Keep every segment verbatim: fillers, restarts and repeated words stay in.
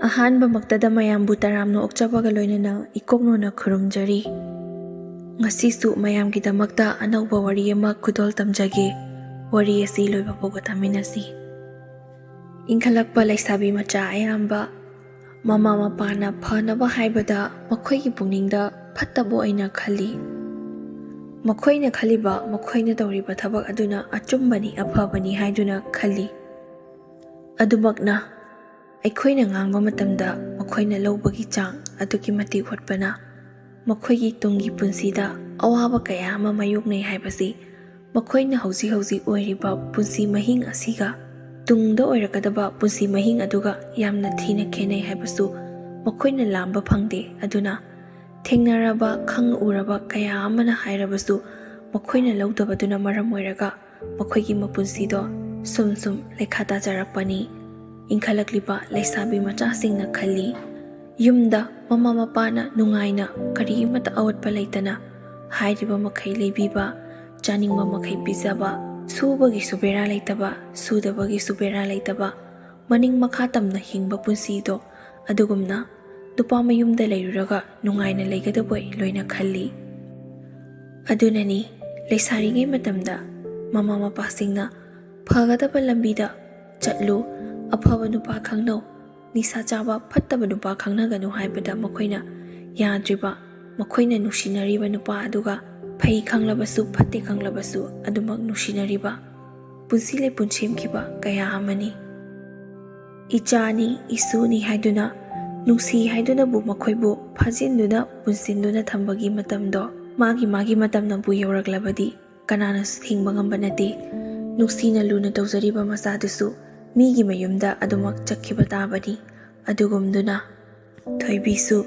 ꯑꯍꯥꯟꯕꯃꯛꯇꯗ ꯃꯌꯥꯝꯕꯨ ꯇꯔꯥꯝꯅ ꯑꯣꯛꯆꯕꯒ ꯂꯣꯏꯅꯅ ꯏꯀꯣꯛꯅꯣꯅ ꯈꯨꯔꯨꯝꯖꯔꯤ꯫ ꯉꯁꯤꯁꯨ ꯃꯌꯥꯝꯒꯤꯗꯃꯛꯇ ꯑꯅꯧꯕ ꯋꯥꯔꯤ ꯑꯃ ꯈꯨꯗꯣꯜ ꯇꯝꯖꯒꯦ꯫ ꯋꯥꯔꯤ ꯑꯁꯤ ꯂꯣꯏꯕ ꯐꯥꯎꯕ ꯇꯥꯃꯤꯟꯅꯁꯤ꯫ ꯏꯟꯈꯠꯂꯛꯄ ꯂꯩꯁꯥꯕꯤ ꯃꯆꯥ ꯑꯌꯥꯝꯕ ꯃꯃꯥ ꯃꯄꯥꯅ ꯐꯅꯕ ꯍꯥꯏꯕꯗ ꯃꯈꯣꯏꯒꯤ ꯄꯨꯛꯅꯤꯡꯗ ꯐꯠꯇꯕ ꯑꯣꯏꯅ ꯈꯜꯂꯤ꯫ ꯃꯈꯣꯏꯅ ꯈꯜꯂꯤꯕ, ꯃꯈꯣꯏꯅ ꯇꯧꯔꯤꯕ ꯊꯕꯛ ꯑꯗꯨꯅ ꯑꯆꯨꯝꯕꯅꯤ, ꯑꯐꯕꯅꯤ ꯍꯥꯏꯗꯨꯅ ꯈꯜꯂꯤ꯫ ꯑꯗꯨꯃꯛꯅ ꯑꯩꯈꯣꯏꯅ ꯉꯥꯡꯕ ꯃꯇꯝꯗ ꯃꯈꯣꯏꯅ ꯂꯧꯕꯒꯤ ꯆꯥꯡ ꯑꯗꯨꯛꯀꯤ ꯃꯇꯤꯛ ꯋꯥꯠꯄꯅ ꯃꯈꯣꯏꯒꯤ ꯇꯨꯡꯒꯤ ꯄꯨꯟꯁꯤꯗ ꯑꯋꯥꯕ ꯀꯌꯥ ꯑꯃ ꯃꯥꯌꯣꯛꯅꯩ ꯍꯥꯏꯕꯁꯤ ꯃꯈꯣꯏꯅ ꯍꯧꯖꯤꯛ ꯍꯧꯖꯤꯛ ꯑꯣꯏꯔꯤꯕ ꯄꯨꯟꯁꯤ ꯃꯍꯤꯡ ꯑꯁꯤꯒ ꯇꯨꯡꯗ ꯑꯣꯏꯔꯛꯀꯗꯕ ꯄꯨꯟꯁꯤ ꯃꯍꯤꯡ ꯑꯗꯨꯒ ꯌꯥꯝꯅ ꯊꯤꯅ ꯈꯦꯠꯅꯩ ꯍꯥꯏꯕꯁꯨ ꯃꯈꯣꯏꯅ ꯂꯥꯝꯕ ꯐꯪꯗꯦ꯫ ꯑꯗꯨꯅ ꯊꯦꯡꯅꯔꯕ, ꯈꯪ ꯎꯔꯕ ꯀꯌꯥ ꯑꯃꯅ ꯍꯥꯏꯔꯕꯁꯨ ꯃꯈꯣꯏꯅ ꯂꯧꯗꯕꯗꯨꯅ ꯃꯔꯝ ꯑꯣꯏꯔꯒ ꯃꯈꯣꯏꯒꯤ ꯃꯄꯨꯟꯁꯤꯗꯣ ꯁꯨꯝ ꯁꯨꯝ ꯂꯩꯈꯥ ꯇꯥꯖꯔꯛꯄꯅꯤ꯫ ꯏꯟꯈꯠꯂꯛꯂꯤꯕ ꯂꯩꯁꯥꯕꯤ ꯃꯆꯥꯁꯤꯡꯅ ꯈꯜꯂꯤ, ꯌꯨꯝꯗ ꯃꯃꯥ ꯃꯄꯥꯅ ꯅꯨꯡꯉꯥꯏꯅ ꯀꯔꯤꯃꯠꯇ ꯑꯋꯥꯠꯄ ꯂꯩꯇꯅ ꯍꯥꯏꯔꯤꯕ ꯃꯈꯩ ꯂꯩꯕꯤꯕ, ꯆꯥꯅꯤꯡꯕ ꯃꯈꯩ ꯄꯤꯖꯕ, ꯁꯨꯕꯒꯤꯁꯨ ꯕꯦꯔꯥ ꯂꯩꯇꯕ, ꯁꯨꯗꯕꯒꯤꯁꯨ ꯕꯦꯔꯥ ꯂꯩꯇꯕ, ꯃꯅꯤꯡ ꯃꯈꯥ ꯇꯝꯅ ꯍꯤꯡꯕ ꯄꯨꯟꯁꯤꯗꯣ ꯑꯗꯨꯒꯨꯝꯅ ꯅꯨꯄꯥ ꯃꯌꯨꯝꯗ ꯂꯩꯔꯨꯔꯒ ꯅꯨꯡꯉꯥꯏꯅ ꯂꯩꯒꯗꯕꯣꯏ ꯂꯣꯏꯅ ꯈꯜꯂꯤ꯫ ꯑꯗꯨꯅꯅꯤ ꯂꯩꯁꯥꯔꯤꯉꯩ ꯃꯇꯝꯗ ꯃꯃꯥ ꯃꯄꯥꯁꯤꯡꯅ ꯐꯒꯗꯕ ꯂꯝꯕꯤꯗ ꯆꯠꯂꯨ, ꯑꯐꯕ ꯅꯨꯄꯥ ꯈꯪꯅꯧ, ꯅꯤꯁꯥ ꯆꯥꯕ ꯐꯠꯇꯕ ꯅꯨꯄꯥ ꯈꯪꯅꯒꯅꯨ ꯍꯥꯏꯕꯗ ꯃꯈꯣꯏꯅ ꯌꯥꯗ꯭ꯔꯤꯕ, ꯃꯈꯣꯏꯅ ꯅꯨꯡꯁꯤꯅꯔꯤꯕ ꯅꯨꯄꯥ ꯑꯗꯨꯒ ꯐꯩ ꯈꯪꯂꯕꯁꯨ ꯐꯠꯇꯦ ꯈꯪꯂꯕꯁꯨ ꯑꯗꯨꯃꯛ ꯅꯨꯡꯁꯤꯅꯔꯤꯕ, ꯄꯨꯟꯁꯤ ꯂꯩꯄꯨꯟ ꯁꯦꯝꯈꯤꯕ ꯀꯌꯥ ꯑꯃꯅꯤ꯫ ꯏꯆꯥꯅꯤ, ꯏꯁꯨꯅꯤ ꯍꯥꯏꯗꯨꯅ, ꯅꯨꯡꯁꯤ ꯍꯥꯏꯗꯨꯅꯕꯨ ꯃꯈꯣꯏꯕꯨ ꯐꯥꯖꯤꯟꯗꯨꯅ ꯄꯨꯟꯁꯤꯟꯗꯨꯅ ꯊꯝꯕꯒꯤ ꯃꯇꯝꯗꯣ ꯃꯥꯒꯤ ꯃꯥꯒꯤ ꯃꯇꯝꯅꯕꯨ ꯌꯧꯔꯛꯂꯕꯗꯤ ꯀꯅꯥꯅꯁꯨ ꯊꯤꯡꯕ ꯉꯝꯕ ꯅꯠꯇꯦ꯫ ꯅꯨꯡꯁꯤꯅ ꯂꯨꯅ ꯇꯧꯖꯔꯤꯕ ꯃꯆꯥꯗꯨꯁꯨ ꯃꯤꯒꯤ ꯃꯌꯨꯝꯗ ꯑꯗꯨꯃꯛ ꯆꯠꯈꯤꯕ ꯇꯥꯕꯅꯤ꯫ ꯑꯗꯨꯒꯨꯝꯗꯨꯅ ꯊꯣꯏꯕꯤꯁꯨ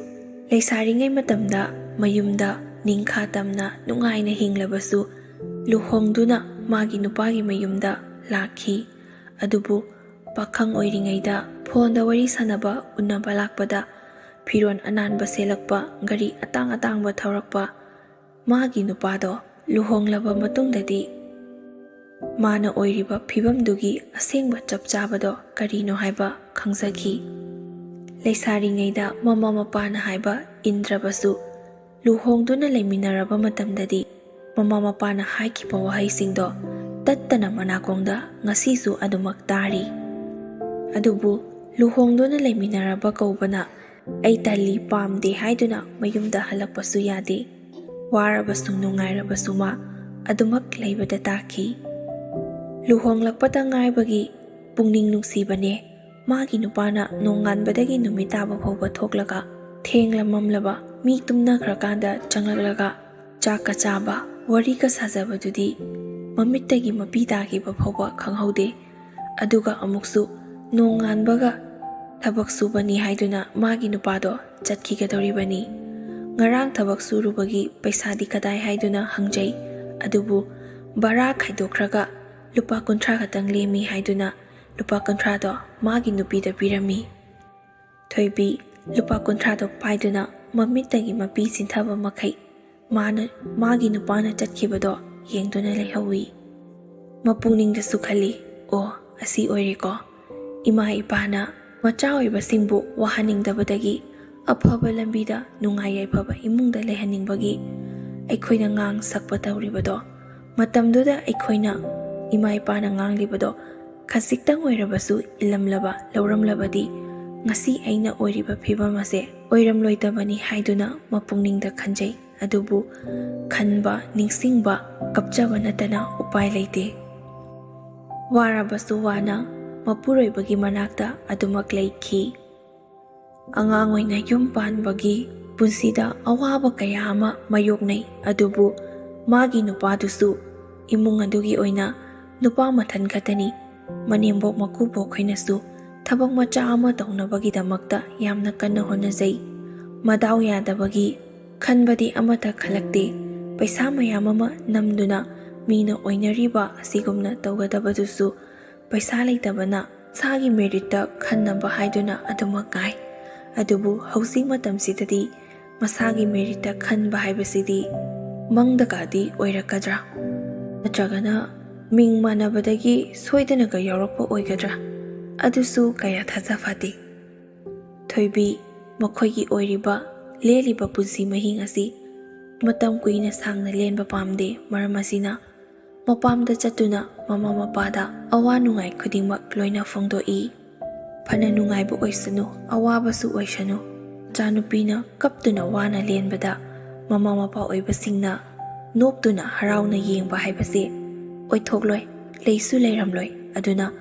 ꯂꯩꯁꯥꯔꯤꯉꯩ ꯃꯇꯝꯗ ꯃꯌꯨꯝꯗ ꯅꯤꯡꯈꯥ ꯇꯝꯅ ꯅꯨꯡꯉꯥꯏꯅ ꯍꯤꯡꯂꯕꯁꯨ, ꯂꯨꯍꯣꯡꯗꯨꯅ ꯃꯥꯒꯤ ꯅꯨꯄꯥꯒꯤ ꯃꯌꯨꯝꯗ ꯂꯥꯛꯈꯤ꯫ ꯑꯗꯨꯕꯨ ꯄꯥꯈꯪ ꯑꯣꯏꯔꯤꯉꯩꯗ ꯐꯣꯟꯗ ꯋꯥꯔꯤ ꯁꯥꯟꯅꯕ, ꯎꯅꯕ ꯂꯥꯛꯄꯗ ꯐꯤꯔꯣꯜ ꯑꯅꯥꯟꯕ ꯁꯦꯠꯂꯛꯄ, ꯒꯥꯔꯤ ꯑꯇꯥꯡ ꯑꯇꯥꯡꯕ ꯊꯧꯔꯛꯄ, ꯃꯥꯒꯤ ꯅꯨꯄꯥꯗꯣ ꯂꯨꯍꯣꯡꯂꯕ ꯃꯇꯨꯡꯗꯗꯤ ꯃꯥꯅ ꯑꯣꯏꯔꯤꯕ ꯐꯤꯕꯝꯗꯨꯒꯤ ꯑꯁꯦꯡꯕ ꯆꯞ ꯆꯥꯕꯗꯣ ꯀꯔꯤꯅꯣ ꯍꯥꯏꯕ ꯈꯪꯖꯈꯤ꯫ ꯂꯩꯁꯥꯔꯤꯉꯩꯗ ꯃꯃꯥ ꯃꯄꯥꯅ ꯍꯥꯏꯕ ꯏꯟꯗ꯭ꯔꯕꯁꯨ, ꯂꯨꯍꯣꯡꯗꯨꯅ ꯂꯩꯃꯤꯟꯅꯔꯕ ꯃꯇꯝꯗꯗꯤ ꯃꯃꯥ ꯃꯄꯥꯅ ꯍꯥꯏꯈꯤꯕ ꯋꯥꯍꯩꯁꯤꯡꯗꯣ ꯇꯠꯇꯅ ꯃꯅꯥꯀꯣꯡꯗ ꯉꯁꯤꯁꯨ ꯑꯗꯨꯃꯛ ꯇꯥꯔꯤ꯫ ꯑꯗꯨꯕꯨ ꯂꯨꯍꯣꯡꯗꯨꯅ ꯂꯩꯃꯤꯟꯅꯔꯕ ꯀꯧꯕꯅ "ꯑꯩ ꯇꯜꯂꯤ, ꯄꯥꯝꯗꯦ" ꯍꯥꯏꯗꯨꯅ ꯃꯌꯨꯝꯗ ꯍꯜꯂꯛꯄꯁꯨ ꯌꯥꯗꯦ꯫ ꯋꯥꯔꯕꯁꯨ ꯅꯨꯡꯉꯥꯏꯔꯕꯁꯨ ꯃꯥ ꯑꯗꯨꯃꯛ ꯂꯩꯕꯗ ꯇꯥꯈꯤ꯫ ꯂꯨꯍꯣꯡꯂꯛꯄꯗ ꯉꯥꯏꯕꯒꯤ ꯄꯨꯛꯅꯤꯡ ꯅꯨꯡꯁꯤꯕꯅꯦ꯫ ꯃꯥꯒꯤ ꯅꯨꯄꯥꯅ ꯅꯣꯡꯉꯥꯟꯕꯗꯒꯤ ꯅꯨꯃꯤꯠ ꯇꯥꯕ ꯐꯥꯎꯕ ꯊꯣꯛꯂꯒ, ꯊꯦꯡꯂ ꯃꯝꯂꯕ ꯃꯤ ꯇꯨꯝꯅꯈ꯭ꯔꯀꯥꯟꯗ ꯆꯪꯂꯛꯂꯒ ꯆꯥꯛꯀ ꯆꯥꯕ, ꯋꯥꯔꯤꯒ ꯁꯥꯖꯕꯗꯨꯗꯤ ꯃꯃꯤꯠꯇꯒꯤ ꯃꯄꯤ ꯇꯥꯈꯤꯕ ꯐꯥꯎꯕ ꯈꯪꯍꯧꯗꯦ꯫ ꯑꯗꯨꯒ ꯑꯃꯨꯛꯁꯨ ꯅꯣꯡꯉꯥꯟꯕꯒ ꯊꯕꯛ ꯁꯨꯕꯅꯤ ꯍꯥꯏꯗꯨꯅ ꯃꯥꯒꯤ ꯅꯨꯄꯥꯗꯣ ꯆꯠꯈꯤꯒꯗꯧꯔꯤꯕꯅꯤ꯫ "ꯉꯔꯥꯡ ꯊꯕꯛ ꯁꯨꯔꯨꯕꯒꯤ ꯄꯩꯁꯥꯗꯤ ꯀꯗꯥꯏ?" ꯍꯥꯏꯗꯨꯅ ꯍꯪꯖꯩ꯫ ꯑꯗꯨꯕꯨ ꯚꯔꯥ ꯈꯥꯏꯗꯣꯛꯈ꯭ꯔꯒ ꯂꯨꯄꯥ ꯀꯨꯟꯊ꯭ꯔꯥ ꯈꯛꯇꯪ ꯂꯦꯝꯃꯤ ꯍꯥꯏꯗꯨꯅ ꯂꯨꯄꯥ ꯀꯨꯟꯊ꯭ꯔꯥꯗꯣ ꯃꯥꯒꯤ ꯅꯨꯄꯤꯗ ꯄꯤꯔꯝꯃꯤ꯫ ꯊꯣꯏꯕꯤ ꯂꯨꯄꯥ ꯀꯨꯟꯊ꯭ꯔꯥꯗꯣ ꯄꯥꯏꯗꯨꯅ ꯃꯃꯤꯠꯇꯒꯤ ꯃꯄꯤ ꯆꯤꯟꯊꯕ ꯃꯈꯩ ꯃꯥꯅ, ꯃꯥꯒꯤ ꯅꯨꯄꯥꯅ ꯆꯠꯈꯤꯕꯗꯣ ꯌꯦꯡꯗꯨꯅ ꯂꯩꯍꯧꯏ꯫ ꯃꯄꯨꯛꯅꯤꯡꯗꯁꯨ ꯈꯜꯂꯤ, "ꯑꯣ, ꯑꯁꯤ ꯑꯣꯏꯔꯦꯀꯣ꯫ ꯏꯃꯥ ꯏꯄꯥꯅ ꯃꯆꯥ ꯑꯣꯏꯕꯁꯤꯡꯕꯨ ꯋꯥꯍꯟꯅꯤꯡꯗꯕꯗꯒꯤ ꯑꯐꯕ ꯂꯝꯕꯤꯗ, ꯅꯨꯡꯉꯥꯏ ꯌꯥꯏꯐꯕ ꯏꯃꯨꯡꯗ ꯂꯩꯍꯟꯅꯤꯡꯕꯒꯤ ꯑꯩꯈꯣꯏꯅ ꯉꯥꯡ ꯁꯛꯄ ꯇꯧꯔꯤꯕꯗꯣ, ꯃꯇꯝꯗꯨꯗ ꯑꯩꯈꯣꯏꯅ ꯏꯃꯥ ꯏꯄꯥꯅ ꯉꯥꯡꯂꯤꯕꯗꯣ ꯈꯖꯤꯛꯇꯪ ꯑꯣꯏꯔꯕꯁꯨ ꯏꯜꯂꯝꯂꯕ, ꯂꯧꯔꯝꯂꯕꯗꯤ ꯉꯁꯤ ꯑꯩꯅ ꯑꯣꯏꯔꯤꯕ ꯐꯤꯕꯝ ꯑꯁꯦ ꯑꯣꯏꯔꯝꯂꯣꯏꯗꯕꯅꯤ" ꯍꯥꯏꯗꯨꯅ ꯃꯄꯨꯛꯅꯤꯡꯗ ꯈꯟꯖꯩ꯫ ꯑꯗꯨꯕꯨ ꯈꯟꯕ, ꯅꯤꯡꯁꯤꯡꯕ, ꯀꯞꯆꯕ ꯅꯠꯇꯅ ꯎꯄꯥꯏ ꯂꯩꯇꯦ꯫ ꯋꯥꯔꯕꯁꯨ ꯋꯥꯅ ꯃꯄꯨꯔꯣꯏꯕꯒꯤ ꯃꯅꯥꯛꯇ ꯑꯗꯨꯃꯛ ꯂꯩꯈꯤ꯫ ꯑꯉꯥꯡ ꯑꯣꯏꯅ ꯌꯨꯝ ꯄꯥꯟꯕꯒꯤ ꯄꯨꯟꯁꯤꯗ ꯑꯋꯥꯕ ꯀꯌꯥ ꯑꯃ ꯃꯥꯌꯣꯛꯅꯩ, ꯑꯗꯨꯕꯨ ꯃꯥꯒꯤ ꯅꯨꯄꯥꯗꯨꯁꯨ ꯏꯃꯨꯡ ꯑꯗꯨꯒꯤ ꯑꯣꯏꯅ ꯅꯨꯄꯥ ꯃꯊꯟ ꯈꯛꯇꯅꯤ꯫ ꯃꯅꯦꯝꯕꯣꯛ ꯃꯀꯨꯕꯣꯛ ꯈꯣꯏꯅꯁꯨ ꯊꯕꯛ ꯃꯆꯥ ꯑꯃ ꯇꯧꯅꯕꯒꯤꯗꯃꯛꯇ ꯌꯥꯝꯅ ꯀꯟꯅ ꯍꯣꯠꯅꯖꯩ꯫ ꯃꯗꯥꯎ ꯌꯥꯗꯕꯒꯤ ꯈꯟꯕꯗꯤ ꯑꯃꯠꯇ ꯈꯜꯂꯛꯇꯦ꯫ ꯄꯩꯁꯥ ꯃꯌꯥꯝ ꯑꯃ ꯅꯝꯗꯨꯅ ꯃꯤꯅ ꯑꯣꯏꯅꯔꯤꯕ ꯑꯁꯤꯒꯨꯝꯅ ꯇꯧꯒꯗꯕꯗꯨꯁꯨ ꯄꯩꯁꯥ ꯂꯩꯇꯕꯅ ꯃꯁꯥꯒꯤ ꯃꯦꯔꯤꯠꯇ ꯈꯟꯅꯕ ꯍꯥꯏꯗꯨꯅ ꯑꯗꯨꯃꯛ ꯉꯥꯏ꯫ ꯑꯗꯨꯕꯨ ꯍꯧꯖꯤꯛ ꯃꯇꯝꯁꯤꯗꯗꯤ ꯃꯁꯥꯒꯤ ꯃꯦꯔꯤꯠꯇ ꯈꯟꯕ ꯍꯥꯏꯕꯁꯤꯗꯤ ꯃꯪꯗꯒꯗꯤ ꯑꯣꯏꯔꯛꯀꯗ꯭ꯔꯥ? ꯅꯠꯇ꯭ꯔꯒꯅ ꯃꯤꯡ ꯃꯥꯟꯅꯕꯗꯒꯤ ꯁꯣꯏꯗꯅꯒ ꯌꯥꯎꯔꯛꯄ ꯑꯣꯏꯒꯗ꯭ꯔꯥ? ꯑꯗꯨꯁꯨ ꯀꯌꯥ ꯊꯥꯖ ꯐꯗꯦ꯫ ꯊꯣꯏꯕꯤ ꯃꯈꯣꯏꯒꯤ ꯑꯣꯏꯔꯤꯕ ꯂꯦꯜꯂꯤꯕ ꯄꯨꯟꯁꯤ ꯃꯍꯤꯡ ꯑꯁꯤ ꯃꯇꯝ ꯀꯨꯏꯅ ꯁꯥꯡꯅ ꯂꯦꯟꯕ ꯄꯥꯝꯗꯦ꯫ ꯃꯔꯝ ꯑꯁꯤꯅ ꯃꯄꯥꯝꯗ ꯆꯠꯇꯨꯅ ꯃꯃꯥ ꯃꯄꯥꯗ ꯑꯋꯥ ꯅꯨꯡꯉꯥꯏ ꯈꯨꯗꯤꯡꯃꯛ ꯂꯣꯏꯅ ꯐꯣꯡꯗꯣꯛꯏ꯫ ꯐꯅ ꯅꯨꯡꯉꯥꯏꯕ ꯑꯣꯏꯁꯅꯨ, ꯑꯋꯥꯕꯁꯨ ꯑꯣꯏꯁꯅꯨ, ꯃꯆꯥꯅꯨꯄꯤꯅ ꯀꯞꯇꯨꯅ ꯋꯥꯅ ꯂꯦꯟꯕꯗ ꯃꯃꯥ ꯃꯄꯥ ꯑꯣꯏꯕꯁꯤꯡꯅ ꯅꯣꯛꯇꯨꯅ ꯍꯔꯥꯎꯅ ꯌꯦꯡꯕ ꯍꯥꯏꯕꯁꯦ ꯑꯣꯏꯊꯣꯛꯂꯣꯏ, ꯂꯩꯁꯨ ꯂꯩꯔꯝꯂꯣꯏ꯫ ꯑꯗꯨꯅ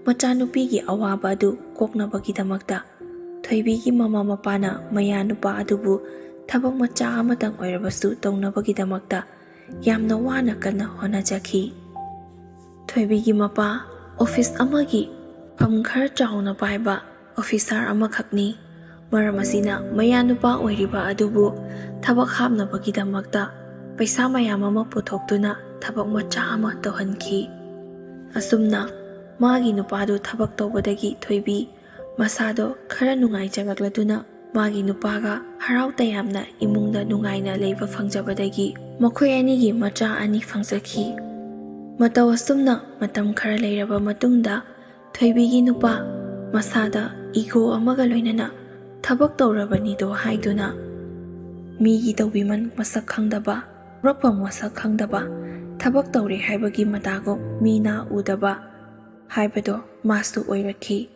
ꯃꯆꯥꯅꯨꯄꯤꯒꯤ ꯑꯋꯥꯕ ꯑꯗꯨ ꯀꯣꯛꯅꯕꯒꯤꯗꯃꯛꯇ ꯊꯣꯏꯕꯤꯒꯤ ꯃꯃꯥ ꯃꯄꯥꯅ ꯃꯌꯥ ꯅꯨꯄꯥ ꯑꯗꯨꯕꯨ ꯊꯕꯛ ꯃꯆꯥ ꯑꯃꯇꯪ ꯑꯣꯏꯔꯕꯁꯨ ꯇꯧꯅꯕꯒꯤꯗꯃꯛꯇ ꯌꯥꯝꯅ ꯋꯥꯅ ꯀꯟꯅ ꯍꯣꯠꯅꯖꯈꯤ꯫ ꯊꯣꯏꯕꯤꯒꯤ ꯃꯄꯥ ꯑꯣꯐꯤꯁ ꯑꯃꯒꯤ ꯐꯝ ꯈꯔ ꯆꯥꯎꯅ ꯄꯥꯏꯕ ꯑꯣꯐꯤꯁꯥꯔ ꯑꯃꯈꯛꯅꯤ꯫ ꯃꯔꯝ ꯑꯁꯤꯅ ꯃꯌꯥ ꯅꯨꯄꯥ ꯑꯣꯏꯔꯤꯕ ꯑꯗꯨꯕꯨ ꯊꯕꯛ ꯍꯥꯞꯅꯕꯒꯤꯗꯃꯛꯇ ꯄꯩꯁꯥ ꯃꯌꯥꯝ ꯑꯃ ꯄꯨꯊꯣꯛꯇꯨꯅ ꯊꯕꯛ ꯃꯆꯥ ꯑꯃ ꯇꯧꯍꯟꯈꯤ꯫ ꯑꯁꯨꯝꯅ ꯃꯥꯒꯤ ꯅꯨꯄꯥꯗꯨ ꯊꯕꯛ ꯇꯧꯕꯗꯒꯤ ꯊꯣꯏꯕꯤ ꯃꯁꯥꯗꯣ ꯈꯔ ꯅꯨꯡꯉꯥꯏꯖꯔꯛꯂꯗꯨꯅ ꯃꯥꯒꯤ ꯅꯨꯄꯥꯒ ꯍꯔꯥꯎ ꯇꯌꯥꯝꯅ ꯏꯃꯨꯡꯗ ꯅꯨꯡꯉꯥꯏꯅ ꯂꯩꯕ ꯐꯪꯖꯕꯗꯒꯤ ꯃꯈꯣꯏ ꯑꯅꯤꯒꯤ ꯃꯆꯥ ꯑꯅꯤ ꯐꯪꯖꯈꯤ꯫ ꯃꯇꯧ ꯑꯁꯨꯝꯅ ꯃꯇꯝ ꯈꯔ ꯂꯩꯔꯕ ꯃꯇꯨꯡꯗ ꯊꯣꯏꯕꯤꯒꯤ ꯅꯨꯄꯥ ꯃꯁꯥꯗ ꯏꯒꯣ ꯑꯃꯒ ꯂꯣꯏꯅꯅ ꯊꯕꯛ ꯇꯧꯔꯕꯅꯤꯗꯣ ꯍꯥꯏꯗꯨꯅ ꯃꯤꯒꯤ ꯇꯧꯕꯤꯃꯜ ꯃꯁꯛ ꯈꯪꯗꯕ, ꯍꯧꯔꯛꯐꯝ ꯃꯁꯛ ꯈꯪꯗꯕ, ꯊꯕꯛ ꯇꯧꯔꯦ ꯍꯥꯏꯕꯒꯤ ꯃꯇꯥꯒꯨꯝ ꯃꯤ ꯅꯥ ꯎꯗꯕ ꯍꯥꯏꯕꯗꯣ ꯃꯥꯁꯨ ꯑꯣꯏꯔꯛꯈꯤ꯫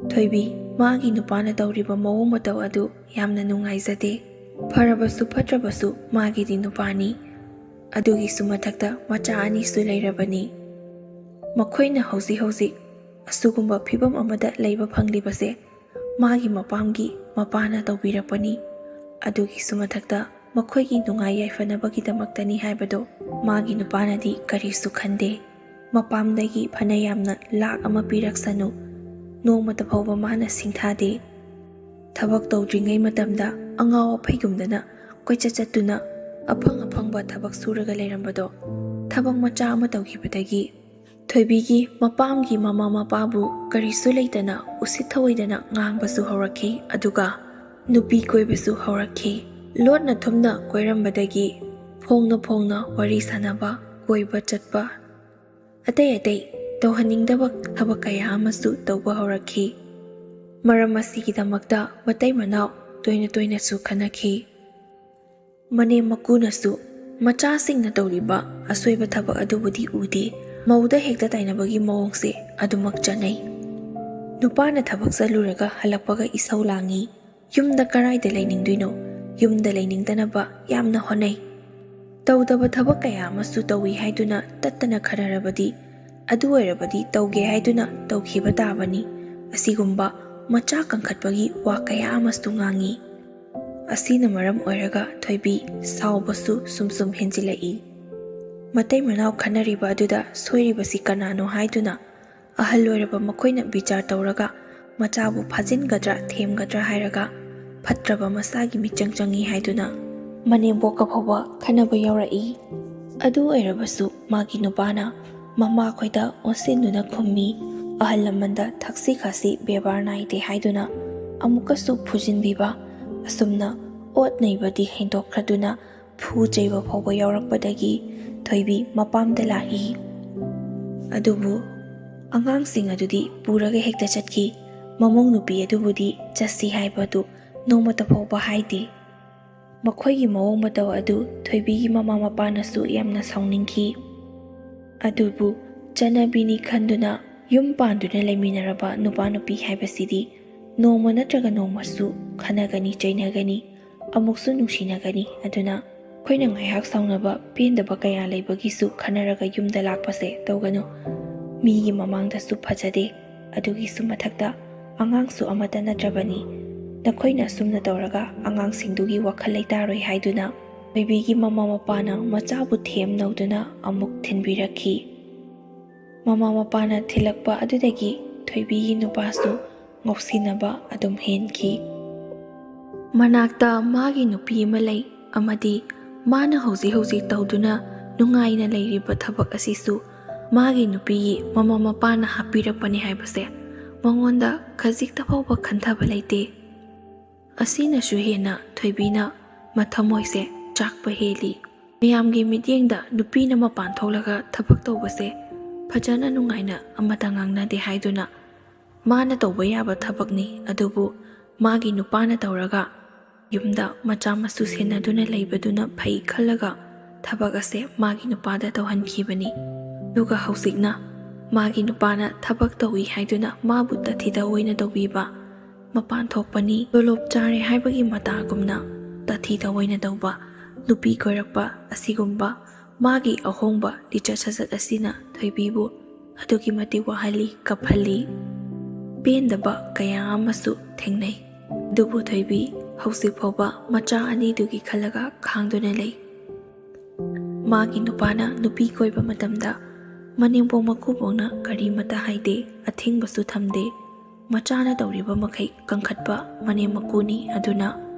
ꯊꯣꯏꯕꯤ ꯃꯥꯒꯤ ꯅꯨꯄꯥꯅ ꯇꯧꯔꯤꯕ ꯃꯑꯣꯡ ꯃꯇꯧ ꯑꯗꯨ ꯌꯥꯝꯅ ꯅꯨꯡꯉꯥꯏꯖꯗꯦ꯫ ꯐꯔꯕꯁꯨ ꯐꯠꯇ꯭ꯔꯕꯁꯨ ꯃꯥꯒꯤꯗꯤ ꯅꯨꯄꯥꯅꯤ꯫ ꯑꯗꯨꯒꯤꯁꯨ ꯃꯊꯛꯇ ꯃꯆꯥ ꯑꯅꯤꯁꯨ ꯂꯩꯔꯕꯅꯤ꯫ ꯃꯈꯣꯏꯅ ꯍꯧꯖꯤꯛ ꯍꯧꯖꯤꯛ ꯑꯁꯤꯒꯨꯝꯕ ꯐꯤꯕꯝ ꯑꯃꯗ ꯂꯩꯕ ꯐꯪꯂꯤꯕꯁꯦ ꯃꯥꯒꯤ ꯃꯄꯥꯝꯒꯤ ꯃꯄꯥꯅ ꯇꯧꯕꯤꯔꯛꯄꯅꯤ꯫ ꯑꯗꯨꯒꯤꯁꯨ ꯃꯊꯛꯇ ꯃꯈꯣꯏꯒꯤ ꯅꯨꯡꯉꯥꯏ ꯌꯥꯏꯐꯅꯕꯒꯤꯗꯃꯛꯇꯅꯤ ꯍꯥꯏꯕꯗꯣ ꯃꯥꯒꯤ ꯅꯨꯄꯥꯅꯗꯤ ꯀꯔꯤꯁꯨ ꯈꯟꯗꯦ꯫ ꯃꯄꯥꯝꯗꯒꯤ ꯐꯅ ꯌꯥꯝꯅ ꯂꯥꯛ ꯑꯃ ꯄꯤꯔꯛꯁꯅꯨ, ꯅꯣꯡꯃꯇ ꯐꯥꯎꯕ ꯃꯥꯅ ꯁꯤꯡꯊꯥꯗꯦ꯫ ꯊꯕꯛ ꯇꯧꯗ꯭ꯔꯤꯉꯩ ꯃꯇꯝꯗ ꯑꯉꯥꯎ ꯑꯐꯩꯒꯨꯝꯗꯅ ꯀꯣꯏꯆꯠ ꯆꯠꯇꯨꯅ ꯑꯐꯪ ꯑꯐꯪꯕ ꯊꯕꯛ ꯁꯨꯔꯒ ꯂꯩꯔꯝꯕꯗꯣ ꯊꯕꯛ ꯃꯆꯥ ꯑꯃ ꯇꯧꯈꯤꯕꯗꯒꯤ ꯊꯣꯏꯕꯤꯒꯤ ꯃꯄꯥꯝꯒꯤ ꯃꯃꯥ ꯃꯄꯥꯕꯨ ꯀꯔꯤꯁꯨ ꯂꯩꯇꯅ ꯎꯁꯤꯠ ꯊꯑꯣꯏꯗꯅ ꯉꯥꯡꯕꯁꯨ ꯍꯧꯔꯛꯈꯤ꯫ ꯑꯗꯨꯒ ꯅꯨꯄꯤ ꯀꯣꯏꯕꯁꯨ ꯍꯧꯔꯛꯈꯤ꯫ ꯂꯣꯠꯅ ꯊꯨꯝꯅ ꯀꯣꯏꯔꯝꯕꯗꯒꯤ ꯐꯣꯡꯅ ꯐꯣꯡꯅ ꯋꯥꯔꯤ ꯁꯥꯟꯅꯕ, ꯀꯣꯏꯕ ꯆꯠꯄ, ꯑꯇꯩ ꯑꯇꯩ ꯇꯧꯍꯟꯅꯤꯡꯗꯕ ꯊꯕꯛ ꯀꯌꯥ ꯑꯃꯁꯨ ꯇꯧꯕ ꯍꯧꯔꯛꯈꯤ꯫ ꯃꯔꯝ ꯑꯁꯤꯒꯤꯗꯃꯛꯇ ꯃꯇꯩ ꯃꯅꯥꯎ ꯇꯣꯏꯅ ꯇꯣꯏꯅꯁꯨ ꯈꯟꯅꯈꯤ꯫ ꯃꯅꯦꯝ ꯃꯀꯨꯅꯁꯨ ꯃꯆꯥꯁꯤꯡꯅ ꯇꯧꯔꯤꯕ ꯑꯁꯣꯏꯕ ꯊꯕꯛ ꯑꯗꯨꯕꯨꯗꯤ ꯎꯗꯦ, ꯃꯧꯗ ꯍꯦꯛꯇ ꯇꯥꯏꯅꯕꯒꯤ ꯃꯑꯣꯡꯁꯦ ꯑꯗꯨꯃꯛ ꯆꯠꯅꯩ꯫ ꯅꯨꯄꯥꯅ ꯊꯕꯛ ꯆꯠꯂꯨꯔꯒ ꯍꯜꯂꯛꯄꯒ ꯏꯁꯧ ꯂꯥꯡꯉꯤ, ꯌꯨꯝꯗ ꯀꯔꯥꯏꯗ ꯂꯩꯅꯤꯡꯗꯣꯏꯅꯣ? ꯌꯨꯝꯗ ꯂꯩꯅꯤꯡꯗꯅꯕ ꯌꯥꯝꯅ ꯍꯣꯠꯅꯩ꯫ ꯇꯧꯗꯕ ꯊꯕꯛ ꯀꯌꯥ ꯑꯃꯁꯨ ꯇꯧꯏ ꯍꯥꯏꯗꯨꯅ ꯇꯠꯇꯅ ꯈꯟꯅꯔꯕꯗꯤ, ꯑꯗꯨ ꯑꯣꯏꯔꯕꯗꯤ ꯇꯧꯒꯦ ꯍꯥꯏꯗꯨꯅ ꯇꯧꯈꯤꯕ ꯇꯥꯕꯅꯤ꯫ ꯑꯁꯤꯒꯨꯝꯕ ꯃꯆꯥ ꯀꯟꯈꯠꯄꯒꯤ ꯋꯥ ꯀꯌꯥ ꯑꯃꯁꯨ ꯉꯥꯡꯉꯤ꯫ ꯑꯁꯤꯅ ꯃꯔꯝ ꯑꯣꯏꯔꯒ ꯊꯣꯏꯕꯤ ꯁꯥꯎꯕꯁꯨ ꯁꯨꯝ ꯁꯨꯝ ꯍꯦꯟꯖꯤꯜꯂꯛꯏ꯫ ꯃꯇꯩ ꯃꯅꯥꯎ ꯈꯟꯅꯔꯤꯕ ꯑꯗꯨꯗ ꯁꯣꯏꯔꯤꯕꯁꯤ ꯀꯅꯥꯅꯣ ꯍꯥꯏꯗꯨꯅ ꯑꯍꯜ ꯑꯣꯏꯔꯕ ꯃꯈꯣꯏꯅ ꯕꯤꯆꯥꯔ ꯇꯧꯔꯒ ꯃꯆꯥꯕꯨ ꯐꯥꯖꯤꯟꯒꯗ꯭ꯔꯥ ꯊꯦꯝꯒꯗ꯭ꯔꯥ ꯍꯥꯏꯔꯒ ꯐꯠꯇ꯭ꯔꯕ ꯃꯁꯥꯒꯤ ꯃꯤꯆꯪ ꯆꯪꯏ ꯍꯥꯏꯗꯨꯅ ꯃꯅꯦꯝꯕꯣꯛꯀ ꯐꯥꯎꯕ ꯈꯟꯅꯕ ꯌꯥꯎꯔꯛꯏ꯫ ꯑꯗꯨ ꯑꯣꯏꯔꯕꯁꯨ ꯃꯥꯒꯤ ꯅꯨꯄꯥꯅ ꯃꯃꯥꯈꯣꯏꯗ ꯑꯣꯟꯁꯤꯟꯗꯨꯅ ꯈꯨꯝꯃꯤ, ꯑꯍꯜ ꯂꯃꯟꯗ ꯊꯛꯁꯤ ꯈꯥꯁꯤ ꯕꯦꯕꯥꯔ ꯅꯥꯏꯗꯦ ꯍꯥꯏꯗꯨꯅ ꯑꯃꯨꯛꯀꯁꯨ ꯐꯨꯖꯤꯟꯕꯤꯕ꯫ ꯑꯁꯨꯝꯅ ꯑꯣꯠ ꯅꯩꯕꯗꯤ ꯍꯦꯟꯗꯣꯛꯈ꯭ꯔꯗꯨꯅ ꯐꯨ ꯆꯩꯕ ꯐꯥꯎꯕ ꯌꯥꯎꯔꯛꯄꯗꯒꯤ ꯊꯣꯏꯕꯤ ꯃꯄꯥꯝꯗ ꯂꯥꯛꯏ꯫ ꯑꯗꯨꯕꯨ ꯑꯉꯥꯡꯁꯤꯡ ꯑꯗꯨꯗꯤ ꯄꯨꯔꯒ ꯍꯦꯛꯇ ꯆꯠꯈꯤ꯫ ꯃꯃꯧ ꯅꯨꯄꯤ ꯑꯗꯨꯕꯨꯗꯤ ꯆꯠꯁꯤ ꯍꯥꯏꯕꯗꯨ ꯅꯣꯡꯃꯇ ꯐꯥꯎꯕ ꯍꯥꯏꯗꯦ꯫ ꯃꯈꯣꯏꯒꯤ ꯃꯑꯣꯡ ꯃꯇꯧ ꯑꯗꯨ ꯊꯣꯏꯕꯤꯒꯤ ꯃꯃꯥ ꯃꯄꯥꯅꯁꯨ ꯌꯥꯝꯅ ꯁꯥꯎꯅꯤꯡꯈꯤ꯫ ꯑꯗꯨꯕꯨ ꯆꯠꯅꯕꯤꯅꯤ ꯈꯟꯗꯨꯅ ꯌꯨꯝ ꯄꯥꯟꯗꯨꯅ ꯂꯩꯃꯤꯟꯅꯔꯕ ꯅꯨꯄꯥ ꯅꯨꯄꯤ ꯍꯥꯏꯕꯁꯤꯗꯤ ꯅꯣꯡꯃ ꯅꯠꯇ꯭ꯔꯒ ꯅꯣꯡꯃꯁꯨ ꯈꯟꯅꯒꯅꯤ, ꯆꯩꯅꯒꯅꯤ, ꯑꯃꯨꯛꯁꯨ ꯅꯨꯡꯁꯤꯅꯒꯅꯤ꯫ ꯑꯗꯨꯅ ꯑꯩꯈꯣꯏꯅ ꯉꯥꯏꯍꯥꯛ ꯁꯥꯎꯅꯕ ꯄꯦꯟꯗꯕ ꯀꯌꯥ ꯂꯩꯕꯒꯤꯁꯨ ꯈꯟꯅꯔꯒ ꯌꯨꯝꯗ ꯂꯥꯛꯄꯁꯦ ꯇꯧꯒꯅꯨ꯫ ꯃꯤꯒꯤ ꯃꯃꯥꯡꯗꯁꯨ ꯐꯖꯗꯦ, ꯑꯗꯨꯒꯤꯁꯨ ꯃꯊꯛꯇ ꯑꯉꯥꯡꯁꯨ ꯑꯃꯠꯇ ꯅꯠꯇ꯭ꯔꯕꯅꯤ꯫ ꯅꯈꯣꯏꯅ ꯑꯁꯨꯝꯅ ꯇꯧꯔꯒ ꯑꯉꯥꯡꯁꯤꯡꯗꯨꯒꯤ ꯋꯥꯈꯜ ꯂꯩꯇꯥꯔꯣꯏ ꯍꯥꯏꯗꯨꯅ ꯊꯣꯏꯕꯤꯒꯤ ꯃꯃꯥ ꯃꯄꯥꯅ ꯃꯆꯥꯕꯨ ꯊꯦꯝ ꯅꯧꯗꯨꯅ ꯑꯃꯨꯛ ꯊꯤꯟꯕꯤꯔꯛꯈꯤ꯫ ꯃꯃꯥ ꯃꯄꯥꯅ ꯊꯤꯜꯂꯛꯄ ꯑꯗꯨꯗꯒꯤ ꯊꯣꯏꯕꯤꯒꯤ ꯅꯨꯄꯥꯁꯨ ꯉꯥꯎꯁꯤꯟꯅꯕ ꯑꯗꯨꯝ ꯍꯦꯟꯈꯤ꯫ ꯃꯅꯥꯛꯇ ꯃꯥꯒꯤ ꯅꯨꯄꯤ ꯑꯃ ꯂꯩ ꯑꯃꯗꯤ ꯃꯥꯅ ꯍꯧꯖꯤꯛ ꯍꯧꯖꯤꯛ ꯇꯧꯗꯨꯅ ꯅꯨꯡꯉꯥꯏꯅ ꯂꯩꯔꯤꯕ ꯊꯕꯛ ꯑꯁꯤꯁꯨ ꯃꯥꯒꯤ ꯅꯨꯄꯤꯒꯤ ꯃꯃꯥ ꯃꯄꯥꯅ ꯍꯥꯞꯄꯤꯔꯛꯄꯅꯤ ꯍꯥꯏꯕꯁꯦ ꯃꯉꯣꯟꯗ ꯈꯖꯤꯛꯇ ꯐꯥꯎꯕ ꯈꯟꯊꯕ ꯂꯩꯇꯦ꯫ ꯑꯁꯤꯅꯁꯨ ꯍꯦꯟꯅ ꯊꯣꯏꯕꯤꯅ ꯃꯊꯃꯣꯏꯁꯦ ꯆꯥꯛꯄ ꯍꯦꯜꯂꯤ꯫ ꯃꯌꯥꯝꯒꯤ ꯃꯤꯠꯌꯦꯡꯗ ꯅꯨꯄꯤꯅ ꯃꯄꯥꯟ ꯊꯣꯛꯂꯒ ꯊꯕꯛ ꯇꯧꯕꯁꯦ ꯐꯖꯅ ꯅꯨꯡꯉꯥꯏꯅ ꯑꯃꯠꯇ ꯉꯥꯡꯅꯗꯦ ꯍꯥꯏꯗꯨꯅ ꯃꯥꯅ ꯇꯧꯕ ꯌꯥꯕ ꯊꯕꯛꯅꯤ, ꯑꯗꯨꯕꯨ ꯃꯥꯒꯤ ꯅꯨꯄꯥꯅ ꯇꯧꯔꯒ ꯌꯨꯝꯗ ꯃꯆꯥ ꯃꯁꯨ ꯁꯦꯟꯅꯗꯨꯅ ꯂꯩꯕꯗꯨꯅ ꯐꯩ ꯈꯜꯂꯒ ꯊꯕꯛ ꯑꯁꯦ ꯃꯥꯒꯤ ꯅꯨꯄꯥꯗ ꯇꯧꯍꯟꯈꯤꯕꯅꯤ꯫ ꯑꯗꯨꯒ ꯍꯧꯖꯤꯛꯅ ꯃꯥꯒꯤ ꯅꯨꯄꯥꯅ ꯊꯕꯛ ꯇꯧꯏ ꯍꯥꯏꯗꯨꯅ ꯃꯥꯕꯨ ꯇꯊꯤꯗ ꯑꯣꯏꯅ ꯇꯧꯕꯤꯕ, ꯃꯄꯥꯟ ꯊꯣꯛꯄꯅꯤ, ꯇꯣꯂꯣꯞ ꯆꯥꯔꯦ ꯍꯥꯏꯕꯒꯤ ꯃꯇꯥꯒꯨꯝꯅ ꯇꯊꯤꯗ ꯑꯣꯏꯅ ꯇꯧꯕ, ꯅꯨꯄꯤ ꯀꯣꯏꯔꯛꯄ, ꯑꯁꯤꯒꯨꯝꯕ ꯃꯥꯒꯤ ꯑꯍꯣꯡꯕ ꯂꯤꯆꯠ ꯁꯥꯖꯠ ꯑꯁꯤꯅ ꯊꯣꯏꯕꯤꯕꯨ ꯑꯗꯨꯛꯀꯤ ꯃꯇꯤꯛ ꯋꯥꯍꯜꯂꯤ, ꯀꯞꯍꯜꯂꯤ꯫ ꯄꯦꯟꯗꯕ ꯀꯌꯥ ꯑꯃꯁꯨ ꯊꯦꯡꯅꯩ꯫ ꯑꯗꯨꯕꯨ ꯊꯣꯏꯕꯤ ꯍꯧꯖꯤꯛ ꯐꯥꯎꯕ ꯃꯆꯥ ꯑꯅꯤꯗꯨꯒꯤ ꯈꯜꯂꯒ ꯈꯥꯡꯗꯨꯅ ꯂꯩ꯫ ꯃꯥꯒꯤ ꯅꯨꯄꯥꯅ ꯅꯨꯄꯤ ꯀꯣꯏꯕ ꯃꯇꯝꯗ ꯃꯅꯦꯝꯄꯣꯛ ꯃꯀꯨꯕꯣꯛꯅ ꯀꯔꯤꯃꯠꯇ ꯍꯥꯏꯗꯦ, ꯑꯊꯤꯡꯕꯁꯨ ꯊꯝꯗꯦ꯫ ꯃꯆꯥꯅ ꯇꯧꯔꯤꯕ ꯃꯈꯩ ꯀꯟꯈꯠꯄ ꯃꯅꯦꯝ ꯃꯀꯨꯅꯤ꯫ ꯑꯗꯨꯅ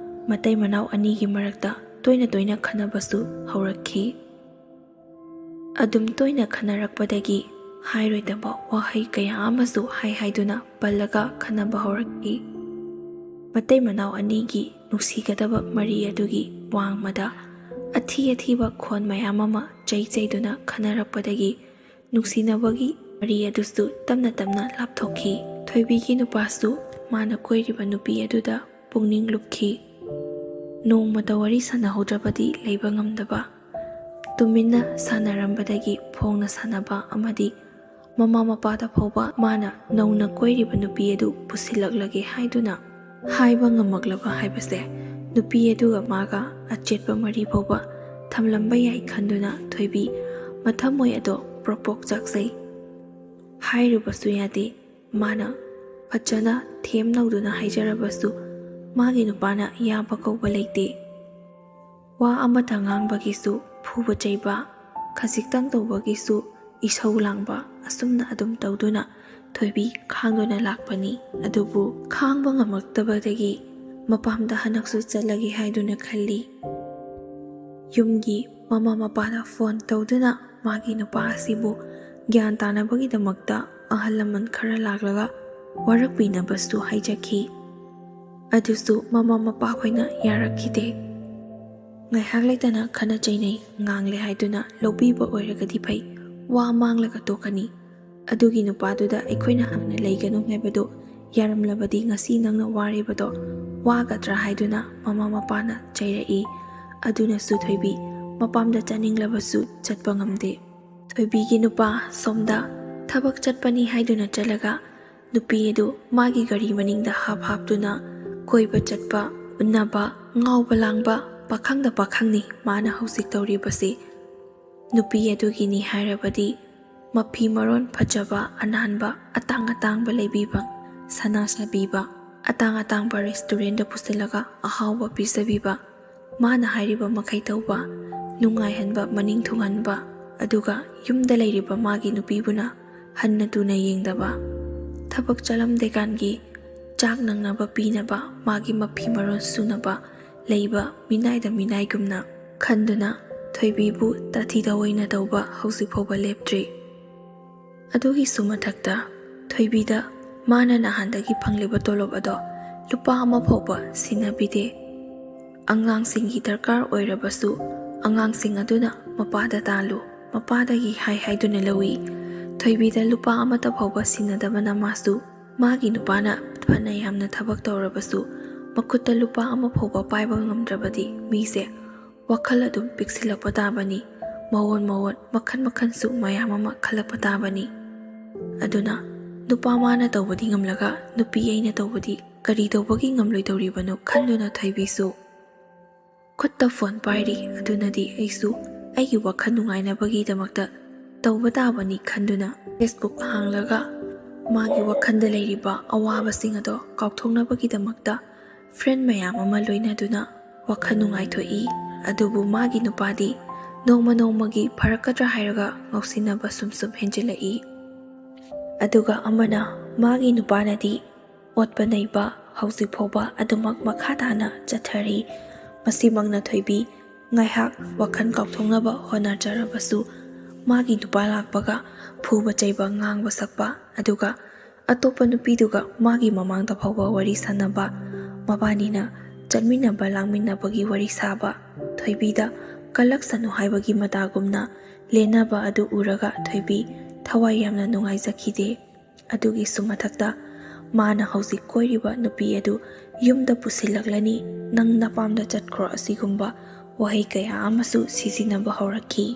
ꯃꯇꯩ ꯃꯅꯥꯎ ꯑꯅꯤꯒꯤ ꯃꯔꯛꯇ ꯇꯣꯏꯅ ꯇꯣꯏꯅ ꯈꯟꯅꯕꯁꯨ ꯍꯧꯔꯛꯈꯤ꯫ ꯑꯗꯨꯝ ꯇꯣꯏꯅ ꯈꯟꯅꯔꯛꯄꯗꯒꯤ ꯍꯥꯏꯔꯣꯏꯗꯕ ꯋꯥꯍꯩ ꯀꯌꯥ ꯑꯃꯁꯨ ꯍꯥꯏ ꯍꯥꯏꯗꯨꯅ ꯄꯜꯂꯒ ꯈꯟꯅꯕ ꯍꯧꯔꯛꯈꯤ꯫ ꯃꯇꯩ ꯃꯅꯥꯎ ꯑꯅꯤꯒꯤ ꯅꯨꯡꯁꯤꯒꯗꯕ ꯃꯔꯤ ꯑꯗꯨꯒꯤ ꯋꯥꯡꯃꯗ ꯑꯊꯤ ꯑꯊꯤꯕ ꯈꯣꯟ ꯃꯌꯥꯝ ꯑꯃ ꯆꯩ ꯆꯩꯗꯨꯅ ꯈꯟꯅꯔꯛꯄꯗꯒꯤ ꯅꯨꯡꯁꯤꯅꯕꯒꯤ ꯃꯔꯤ ꯑꯗꯨꯁꯨ ꯇꯞꯅ ꯇꯞꯅ ꯂꯥꯞꯊꯣꯛꯈꯤ꯫ ꯊꯣꯏꯕꯤꯒꯤ ꯅꯨꯄꯥꯁꯨ ꯃꯥꯅ ꯀꯣꯏꯔꯤꯕ ꯅꯨꯄꯤ ꯑꯗꯨꯗ ꯄꯨꯛꯅꯤꯡ ꯂꯨꯞꯈꯤ꯫ ꯅꯣꯡꯃꯇ ꯋꯥꯔꯤ ꯁꯥꯟꯅꯍꯧꯗ꯭ꯔꯕꯗꯤ ꯂꯩꯕ ꯉꯝꯗꯕ, ꯇꯨꯃꯤꯟꯅ ꯁꯥꯟꯅꯔꯝꯕꯗꯒꯤ ꯐꯣꯡꯅ ꯁꯥꯟꯅꯕ ꯑꯃꯗꯤ ꯃꯃꯥ ꯃꯄꯥꯗ ꯐꯥꯎꯕ ꯃꯥꯅ ꯅꯧꯅ ꯀꯣꯏꯔꯤꯕ ꯅꯨꯄꯤ ꯑꯗꯨ ꯄꯨꯁꯤꯜꯂꯛꯂꯒꯦ ꯍꯥꯏꯗꯨꯅ ꯍꯥꯏꯕ ꯉꯝꯃꯛꯂꯕ ꯍꯥꯏꯕꯁꯦ, ꯅꯨꯄꯤ ꯑꯗꯨꯒ ꯃꯥꯒ ꯑꯆꯦꯠꯄ ꯃꯔꯤ ꯐꯥꯎꯕ ꯊꯝꯂꯝꯕ ꯌꯥꯏ ꯈꯟꯗꯨꯅ ꯊꯣꯏꯕꯤ ꯃꯊꯃꯣꯏ ꯑꯗꯣ ꯄ꯭ꯔꯣꯛ ꯄ꯭ꯔꯣꯛ ꯆꯥꯛꯆꯩ꯫ ꯍꯥꯏꯔꯨꯕꯁꯨ ꯌꯥꯗꯦ꯫ ꯃꯥꯅ ꯐꯖꯅ ꯊꯦꯝ ꯅꯧꯗꯨꯅ ꯍꯥꯏꯖꯔꯕꯁꯨ ꯃꯥꯒꯤ ꯅꯨꯄꯥꯅ ꯌꯥꯕ ꯀꯧꯕ ꯂꯩꯇꯦ꯫ ꯋꯥ ꯑꯃꯇ ꯉꯥꯡꯕꯒꯤꯁꯨ ꯐꯨꯕ ꯆꯩꯕ, ꯈꯖꯤꯛꯇꯪ ꯇꯧꯕꯒꯤꯁꯨ ꯏꯁꯧ ꯂꯥꯡꯕ, ꯑꯁꯨꯝꯅ ꯑꯗꯨꯝ ꯇꯧꯗꯨꯅ ꯊꯣꯏꯕꯤ ꯈꯥꯡꯗꯨꯅ ꯂꯥꯛꯄꯅꯤ꯫ ꯑꯗꯨꯕꯨ ꯈꯥꯡꯕ ꯉꯝꯃꯛꯇꯕꯗꯒꯤ ꯃꯄꯥꯝꯗ ꯍꯟꯗꯛꯁꯨ ꯆꯠꯂꯒꯦ ꯍꯥꯏꯗꯨꯅ ꯈꯜꯂꯤ꯫ ꯌꯨꯝꯒꯤ ꯃꯃꯥ ꯃꯄꯥꯗ ꯐꯣꯟ ꯇꯧꯗꯨꯅ ꯃꯥꯒꯤ ꯅꯨꯄꯥ ꯑꯁꯤꯕꯨ ꯒ꯭ꯌꯥꯟ ꯇꯥꯅꯕꯒꯤꯗꯃꯛꯇ ꯑꯍꯜ ꯂꯃꯟ ꯈꯔ ꯂꯥꯛꯂꯒ ꯋꯥꯔꯛꯄꯤꯅꯕꯁꯨ ꯍꯥꯏꯖꯈꯤ꯫ ꯑꯗꯨꯁꯨ ꯃꯃꯥ ꯃꯄꯥꯈꯣꯏꯅ ꯌꯥꯔꯛꯈꯤꯗꯦ꯫ ꯉꯥꯏꯍꯥꯛ ꯂꯩꯇꯅ ꯈꯠꯅ ꯆꯩꯅꯩ, ꯉꯥꯡꯂꯦ ꯍꯥꯏꯗꯨꯅ ꯂꯧꯕꯤꯕ ꯑꯣꯏꯔꯒꯗꯤ ꯐꯩ, ꯋꯥ ꯃꯥꯡꯂꯒ ꯇꯣꯛꯀꯅꯤ꯫ "ꯑꯗꯨꯒꯤ ꯅꯨꯄꯥꯗꯨꯗ ꯑꯩꯈꯣꯏꯅ ꯍꯥꯟꯅ ꯂꯩꯒꯅꯨ ꯍꯥꯏꯕꯗꯨ ꯌꯥꯔꯝꯂꯕꯗꯤ ꯉꯁꯤ ꯅꯪꯅ ꯋꯥꯔꯤꯕꯗꯣ ꯋꯥꯒꯗ꯭ꯔꯥ?" ꯍꯥꯏꯗꯨꯅ ꯃꯃꯥ ꯃꯄꯥꯅ ꯆꯩꯔꯛꯏ꯫ ꯑꯗꯨꯅꯁꯨ ꯊꯣꯏꯕꯤ ꯃꯄꯥꯝꯗ ꯆꯠꯅꯤꯡꯂꯕꯁꯨ ꯆꯠꯄ ꯉꯝꯗꯦ꯫ ꯊꯣꯏꯕꯤꯒꯤ ꯅꯨꯄꯥ ꯁꯣꯝꯗ ꯊꯕꯛ ꯆꯠꯄꯅꯤ ꯍꯥꯏꯗꯨꯅ ꯆꯠꯂꯒ ꯅꯨꯄꯤ ꯑꯗꯨ ꯃꯥꯒꯤ ꯒꯥꯔꯤ ꯃꯅꯤꯡꯗ ꯍꯥꯞ ꯍꯥꯞꯇꯨꯅ ꯀꯣꯏꯕ ꯆꯠꯄ, ꯎꯅꯕ, ꯉꯥꯎꯕ ꯂꯥꯡꯕ, ꯄꯥꯈꯪꯗ ꯄꯥꯈꯪꯅꯤ ꯃꯥꯅ ꯍꯧꯖꯤꯛ ꯇꯧꯔꯤꯕꯁꯤ꯫ ꯅꯨꯄꯤ ꯑꯗꯨꯒꯤꯅꯤ ꯍꯥꯏꯔꯕꯗꯤ ꯃꯐꯤ ꯃꯔꯣꯟ ꯐꯖꯕ ꯑꯅꯥꯟꯕ ꯑꯇꯥꯡ ꯑꯇꯥꯡꯕ ꯂꯩꯕꯤꯕ, ꯁꯅꯥ ꯁꯥꯕꯤꯕ, ꯑꯇꯥꯡ ꯑꯇꯥꯡꯕ ꯔꯦꯁꯇꯨꯔꯦꯟꯗ ꯄꯨꯁꯤꯜꯂꯒ ꯑꯍꯥꯎꯕ ꯄꯤꯖꯕꯤꯕ, ꯃꯥꯅ ꯍꯥꯏꯔꯤꯕ ꯃꯈꯩ ꯇꯧꯕ, ꯅꯨꯡꯉꯥꯏꯍꯟꯕ, ꯃꯅꯤꯡ ꯊꯨꯡꯍꯟꯕ, ꯑꯗꯨꯒ ꯌꯨꯝꯗ ꯂꯩꯔꯤꯕ ꯃꯥꯒꯤ ꯅꯨꯄꯤꯕꯨꯅ ꯍꯟꯅ ꯇꯨꯅ ꯌꯦꯡꯗꯕ, ꯊꯕꯛ ꯆꯠꯂꯝꯗꯦꯀꯥꯟꯒꯤ ꯆꯥꯛ ꯅꯪꯅꯕ ꯄꯤꯅꯕ ꯃꯥꯒꯤ ꯃꯐꯤ ꯃꯔꯣꯟ ꯁꯨꯅꯕ ꯂꯩꯕ ꯃꯤꯅꯥꯏꯗ ꯃꯤꯅꯥꯏꯒꯨꯝꯅ ꯈꯟꯗꯨꯅ ꯊꯣꯏꯕꯤꯕꯨ ꯇꯥꯊꯤ ꯇꯥꯑꯣꯏꯅ ꯇꯧꯕ ꯍꯧꯖꯤꯛ ꯐꯥꯎꯕ ꯂꯦꯞꯇ꯭ꯔꯤ꯫ ꯑꯗꯨꯒꯤꯁꯨ ꯃꯊꯛꯇ ꯊꯣꯏꯕꯤꯗ ꯃꯥꯅ ꯅꯍꯥꯟꯗꯒꯤ ꯐꯪꯂꯤꯕ ꯇꯣꯂꯣꯞ ꯑꯗꯣ ꯂꯨꯄꯥ ꯑꯃ ꯐꯥꯎꯕ ꯁꯤꯟꯅꯕꯤꯗꯦ꯫ ꯑꯉꯥꯡꯁꯤꯡꯒꯤ ꯗꯔꯀꯥꯔ ꯑꯣꯏꯔꯕꯁꯨ ꯑꯉꯥꯡꯁꯤꯡ ꯑꯗꯨꯅ ꯃꯄꯥꯗ ꯇꯥꯜꯂꯨ, ꯃꯄꯥꯗꯒꯤ ꯍꯥꯏ ꯍꯥꯏꯗꯨꯅ ꯂꯧꯏ꯫ ꯊꯣꯏꯕꯤꯗ ꯂꯨꯄꯥ ꯑꯃꯠꯇ ꯐꯥꯎꯕ ꯁꯤꯟꯅꯗꯕꯅ ꯃꯥꯁꯨ ꯃꯥꯒꯤ ꯅꯨꯄꯥꯅ ꯐꯅ ꯌꯥꯝꯅ ꯊꯕꯛ ꯇꯧꯔꯕꯁꯨ ꯃꯈꯨꯠꯇ ꯂꯨꯄꯥ ꯑꯃ ꯐꯥꯎꯕ ꯄꯥꯏꯕ ꯉꯝꯗ꯭ꯔꯕꯗꯤ ꯃꯤꯁꯦ ꯋꯥꯈꯜ ꯑꯗꯨꯝ ꯄꯤꯛꯁꯤꯜꯂꯛꯄ ꯇꯥꯕꯅꯤ꯫ ꯃꯑꯣꯟ ꯃꯑꯣꯟ ꯃꯈꯟ ꯃꯈꯟꯁꯨ ꯃꯌꯥꯝ ꯑꯃ ꯈꯜꯂꯛꯄ ꯇꯥꯕꯅꯤ꯫ ꯑꯗꯨꯅ ꯅꯨꯄꯥ ꯃꯥꯅ ꯇꯧꯕꯗꯤ ꯉꯝꯂꯒ ꯅꯨꯄꯤ ꯑꯩꯅ ꯇꯧꯕꯗꯤ ꯀꯔꯤ ꯇꯧꯕꯒꯤ ꯉꯝꯂꯣꯏꯗꯧꯔꯤꯕꯅꯣ ꯈꯟꯗꯨꯅ ꯊꯣꯏꯕꯤꯁꯨ ꯈꯨꯠꯇ ꯐꯣꯟ ꯄꯥꯏꯔꯤ꯫ ꯑꯗꯨꯅꯗꯤ ꯑꯩꯁꯨ ꯑꯩꯒꯤ ꯋꯥꯈꯜ ꯅꯨꯡꯉꯥꯏꯅꯕꯒꯤꯗꯃꯛꯇ ꯇꯧꯕ ꯇꯥꯕꯅꯤ ꯈꯟꯗꯨꯅ Facebook ꯍꯥꯡꯂꯒ ꯃꯥꯒꯤ ꯋꯥꯈꯜꯗ ꯂꯩꯔꯤꯕ ꯑꯋꯥꯕꯁꯤꯡ ꯑꯗꯣ ꯀꯥꯎꯊꯣꯛꯅꯕꯒꯤꯗꯃꯛꯇ friend ꯃꯌꯥꯝ ꯑꯃ ꯂꯣꯏꯅꯗꯨꯅ ꯋꯥꯈꯜ ꯅꯨꯡꯉꯥꯏꯊꯣꯛꯏ꯫ ꯑꯗꯨꯕꯨ ꯃꯥꯒꯤ ꯅꯨꯄꯥꯗꯤ ꯅꯣꯡꯃ ꯅꯣꯡꯃꯒꯤ ꯐꯔꯛꯀꯗ꯭ꯔꯥ ꯍꯥꯏꯔꯒ ꯉꯥꯎꯁꯤꯟꯅꯕ ꯁꯨꯝ ꯁꯨꯝ ꯍꯦꯟꯖꯤꯜꯂꯛꯏ꯫ ꯑꯗꯨꯒ ꯑꯃꯅ ꯃꯥꯒꯤ ꯅꯨꯄꯥꯅꯗꯤ ꯑꯣꯠꯄ ꯅꯩꯕ ꯍꯧꯖꯤꯛ ꯐꯥꯎꯕ ꯑꯗꯨꯃꯛ ꯃꯈꯥ ꯇꯥꯅ ꯆꯠꯊꯔꯤ꯫ ꯃꯁꯤꯃꯛꯅ ꯊꯣꯏꯕꯤ ꯉꯥꯏꯍꯥꯛ ꯋꯥꯈꯜ ꯀꯥꯎꯊꯣꯛꯅꯕ ꯍꯣꯠꯅꯖꯔꯕꯁꯨ ꯃꯥꯒꯤ ꯅꯨꯄꯥ ꯂꯥꯛꯄꯒ ꯐꯨꯕ ꯆꯩꯕ ꯉꯥꯡꯕ ꯁꯛꯄ, ꯑꯗꯨꯒ ꯑꯇꯣꯞꯄ ꯅꯨꯄꯤꯗꯨꯒ ꯃꯥꯒꯤ ꯃꯃꯥꯡꯗ ꯐꯥꯎꯕ ꯋꯥꯔꯤ ꯁꯥꯟꯅꯕ, ꯃꯕꯥꯅꯤꯅ ꯆꯠꯃꯤꯟꯅꯕ ꯂꯥꯡꯃꯤꯟꯅꯕꯒꯤ ꯋꯥꯔꯤ ꯁꯥꯕ, ꯊꯣꯏꯕꯤꯗ ꯀꯜꯂꯛꯁꯅꯨ ꯍꯥꯏꯕꯒꯤ ꯃꯇꯥꯒꯨꯝꯅ ꯂꯦꯟꯅꯕ ꯑꯗꯨ ꯎꯔꯒ ꯊꯣꯏꯕꯤ ꯊꯋꯥꯏ ꯌꯥꯝꯅ ꯅꯨꯡꯉꯥꯏꯖꯈꯤꯗꯦ꯫ ꯑꯗꯨꯒꯤꯁꯨ ꯃꯊꯛꯇ, "ꯃꯥꯅ ꯍꯧꯖꯤꯛ ꯀꯣꯏꯔꯤꯕ ꯅꯨꯄꯤ ꯑꯗꯨ ꯌꯨꯝꯗ ꯄꯨꯁꯤꯜꯂꯛꯂꯅꯤ, ꯅꯪ ꯅꯄꯥꯝꯗ ꯆꯠꯈ꯭ꯔꯣ" ꯑꯁꯤꯒꯨꯝꯕ ꯋꯥꯍꯩ ꯀꯌꯥ ꯑꯃꯁꯨ ꯁꯤꯖꯤꯟꯅꯕ ꯍꯧꯔꯛꯈꯤ꯫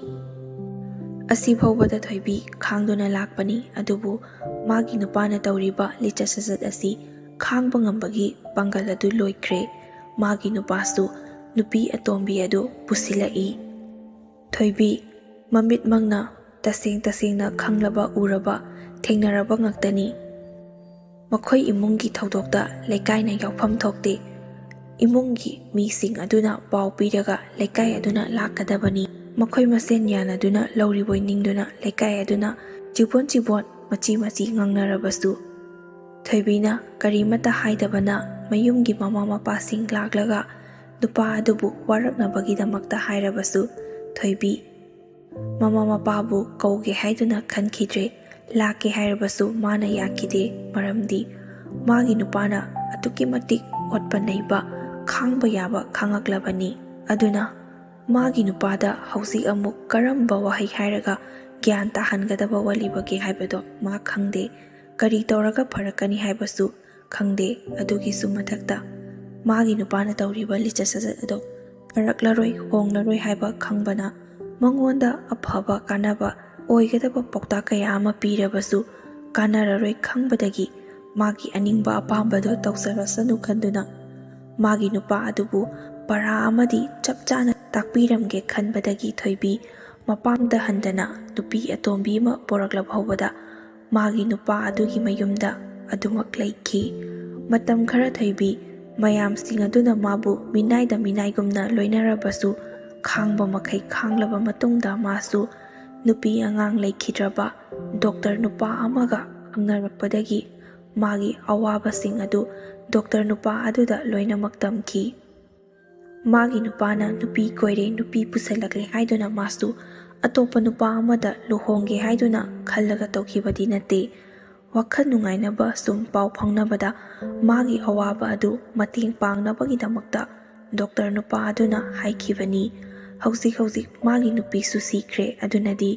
ꯑꯁꯤ ꯐꯥꯎꯕꯗ ꯊꯣꯏꯕꯤ ꯈꯥꯡꯗꯨꯅ ꯂꯥꯛꯄꯅꯤ, ꯑꯗꯨꯕꯨ ꯃꯥꯒꯤ ꯅꯨꯄꯥꯅ ꯇꯧꯔꯤꯕ ꯂꯤꯆꯠ ꯁꯥꯖꯠ ꯑꯁꯤ ꯈꯥꯡꯕ ꯉꯝꯕꯒꯤ ꯄꯥꯡꯒꯜ ꯑꯗꯨ ꯂꯣꯏꯈ꯭ꯔꯦ꯫ ꯃꯥꯒꯤ ꯅꯨꯄꯥꯁꯨ ꯅꯨꯄꯤ ꯑꯇꯣꯝꯕꯤ ꯑꯗꯨ ꯄꯨꯁꯤꯜꯂꯛꯏ꯫ ꯊꯣꯏꯕꯤ ꯃꯃꯤꯠꯃꯛꯅ ꯇꯁꯦꯡ ꯇꯁꯦꯡꯅ ꯈꯪꯂꯕ, ꯎꯔꯕ, ꯊꯦꯡꯅꯔꯕ ꯉꯥꯛꯇꯅꯤ꯫ ꯃꯈꯣꯏ ꯏꯃꯨꯡꯒꯤ ꯊꯧꯗꯣꯛꯇ ꯂꯩꯀꯥꯏꯅ ꯌꯥꯎꯐꯝ ꯊꯣꯛꯇꯦ꯫ ꯏꯃꯨꯡꯒꯤ ꯃꯤꯁꯤꯡ ꯑꯗꯨꯅ ꯄꯥꯎ ꯄꯤꯔꯒ ꯂꯩꯀꯥꯏ ꯑꯗꯨꯅ ꯂꯥꯛꯀꯗꯕꯅꯤ꯫ ꯃꯈꯣꯏ ꯃꯁꯦꯟ ꯌꯥꯅꯗꯨꯅ ꯂꯧꯔꯤꯕꯣꯏ ꯅꯤꯡꯗꯨꯅ ꯂꯩꯀꯥꯏ ꯑꯗꯨꯅ ꯆꯤꯕꯣꯟ ꯆꯤꯕꯣꯟ, ꯃꯆꯤ ꯃꯆꯤ ꯉꯥꯡꯅꯔꯕꯁꯨ, ꯊꯣꯏꯕꯤꯅ ꯀꯔꯤꯃꯠꯇ ꯍꯥꯏꯗꯕꯅ ꯃꯌꯨꯝꯒꯤ ꯃꯃꯥ ꯃꯄꯥꯁꯤꯡ ꯂꯥꯛꯂꯒ ꯅꯨꯄꯥ ꯑꯗꯨꯕꯨ ꯋꯥꯔꯛꯅꯕꯒꯤꯗꯃꯛꯇ ꯍꯥꯏꯔꯕꯁꯨ, ꯊꯣꯏꯕꯤ ꯃꯃꯥ ꯃꯄꯥꯕꯨ ꯀꯧꯒꯦ ꯍꯥꯏꯗꯨꯅ ꯈꯟꯈꯤꯗ꯭ꯔꯦ꯫ ꯂꯥꯛꯀꯦ ꯍꯥꯏꯔꯕꯁꯨ ꯃꯥꯅ ꯌꯥꯈꯤꯗꯦ, ꯃꯔꯝꯗꯤ ꯃꯥꯒꯤ ꯅꯨꯄꯥꯅ ꯑꯗꯨꯛꯀꯤ ꯃꯇꯤꯛ ꯑꯣꯠꯄ ꯅꯩꯕ, ꯈꯥꯡꯕ ꯌꯥꯕ ꯈꯥꯡꯉꯛꯂꯕꯅꯤ꯫ ꯑꯗꯨꯅ ꯃꯥꯒꯤ ꯅꯨꯄꯥꯗ ꯍꯧꯖꯤꯛ ꯑꯃꯨꯛ ꯀꯔꯝꯕ ꯋꯥꯍꯩ ꯍꯥꯏꯔꯒ ꯒ꯭ꯌꯥꯟ ꯇꯥꯍꯟꯒꯗꯕ ꯋꯥꯠꯂꯤꯕꯒꯦ ꯍꯥꯏꯕꯗꯣ ꯃꯥ ꯈꯪꯗꯦ꯫ ꯀꯔꯤ ꯇꯧꯔꯒ ꯐꯔꯛꯀꯅꯤ ꯍꯥꯏꯕꯁꯨ ꯈꯪꯗꯦ꯫ ꯑꯗꯨꯒꯤꯁꯨ ꯃꯊꯛꯇ, ꯃꯥꯒꯤ ꯅꯨꯄꯥꯅ ꯇꯧꯔꯤꯕ ꯂꯤꯆꯠ ꯁꯥꯖꯠ ꯑꯗꯣ ꯐꯔꯛꯂꯔꯣꯏ, ꯍꯣꯡꯂꯔꯣꯏ ꯍꯥꯏꯕ ꯈꯪꯕꯅ ꯃꯉꯣꯟꯗ ꯑꯐꯕ ꯀꯥꯟꯅꯕ ꯑꯣꯏꯒꯗꯕ ꯄꯥꯎꯇꯥꯛ ꯀꯌꯥ ꯑꯃ ꯄꯤꯔꯕꯁꯨ ꯀꯥꯟꯅꯔꯔꯣꯏ ꯈꯪꯕꯗꯒꯤ ꯃꯥꯒꯤ ꯑꯅꯤꯡꯕ ꯑꯄꯥꯝꯕꯗꯣ ꯇꯧꯖꯔꯁꯅꯨ ꯈꯟꯗꯨꯅ ꯃꯥꯒꯤ ꯅꯨꯄꯥ ꯑꯗꯨꯕꯨ ꯄꯔꯥ ꯑꯃꯗꯤ ꯆꯞ ꯆꯥꯅ ꯇꯥꯛꯄꯤꯔꯝꯒꯦ ꯈꯟꯕꯗꯒꯤ ꯊꯣꯏꯕꯤ ꯃꯄꯥꯝꯗ ꯍꯟꯗꯅ ꯅꯨꯄꯤ ꯑꯇꯣꯝꯕꯤ ꯑꯃ ꯄꯣꯔꯛꯂꯕ ꯐꯥꯎꯕꯗ ꯃꯥꯒꯤ ꯅꯨꯄꯥ ꯑꯗꯨꯒꯤ ꯃꯌꯨꯝꯗ ꯑꯗꯨꯃꯛ ꯂꯩꯈꯤ꯫ ꯃꯇꯝ ꯈꯔ ꯊꯣꯏꯕꯤ ꯃꯌꯥꯝꯁꯤꯡ ꯑꯗꯨꯅ ꯃꯥꯕꯨ ꯃꯤꯅꯥꯏꯗ ꯃꯤꯅꯥꯏꯒꯨꯝꯅ ꯂꯣꯏꯅꯔꯕꯁꯨ, ꯈꯥꯡꯕ ꯃꯈꯩ ꯈꯥꯡꯂꯕ ꯃꯇꯨꯡꯗ ꯃꯥꯁꯨ ꯅꯨꯄꯤ ꯑꯉꯥꯡ ꯂꯩꯈꯤꯗ꯭ꯔꯕ ꯗꯣꯛꯇꯔ ꯅꯨꯄꯥ ꯑꯃꯒ ꯈꯪꯅꯔꯛꯄꯗꯒꯤ ꯃꯥꯒꯤ ꯑꯋꯥꯕꯁꯤꯡ ꯑꯗꯨ ꯗꯣꯛꯇꯔ ꯅꯨꯄꯥ ꯑꯗꯨꯗ ꯂꯣꯏꯅꯃꯛ ꯇꯝꯈꯤ꯫ ꯃꯥꯒꯤ ꯅꯨꯄꯥꯅ ꯅꯨꯄꯤ ꯀꯣꯏꯔꯦ, ꯅꯨꯄꯤ ꯄꯨꯁꯜꯂꯛꯂꯦ ꯍꯥꯏꯗꯨꯅ ꯃꯥꯁꯨ ꯑꯇꯣꯞꯄ ꯅꯨꯄꯥ ꯑꯃꯗ ꯂꯨꯍꯣꯡꯒꯦ ꯍꯥꯏꯗꯨꯅ ꯈꯜꯂꯒ ꯇꯧꯈꯤꯕꯗꯤ ꯅꯠꯇꯦ꯫ ꯋꯥꯈꯜ ꯅꯨꯡꯉꯥꯏꯅꯕ ꯁꯨꯝ ꯄꯥꯎ ꯐꯥꯎꯅꯕꯗ ꯃꯥꯒꯤ ꯑꯋꯥꯕ ꯑꯗꯨ ꯃꯇꯦꯡ ꯄꯥꯡꯅꯕꯒꯤꯗꯃꯛꯇ ꯗꯣꯛꯇꯔ ꯅꯨꯄꯥ ꯑꯗꯨꯅ ꯍꯥꯏꯈꯤꯕꯅꯤ꯫ ꯍꯧꯖꯤꯛ ꯍꯧꯖꯤꯛ ꯃꯥꯒꯤ ꯅꯨꯄꯤꯁꯨ ꯁꯤꯈ꯭ꯔꯦ, ꯑꯗꯨꯅꯗꯤ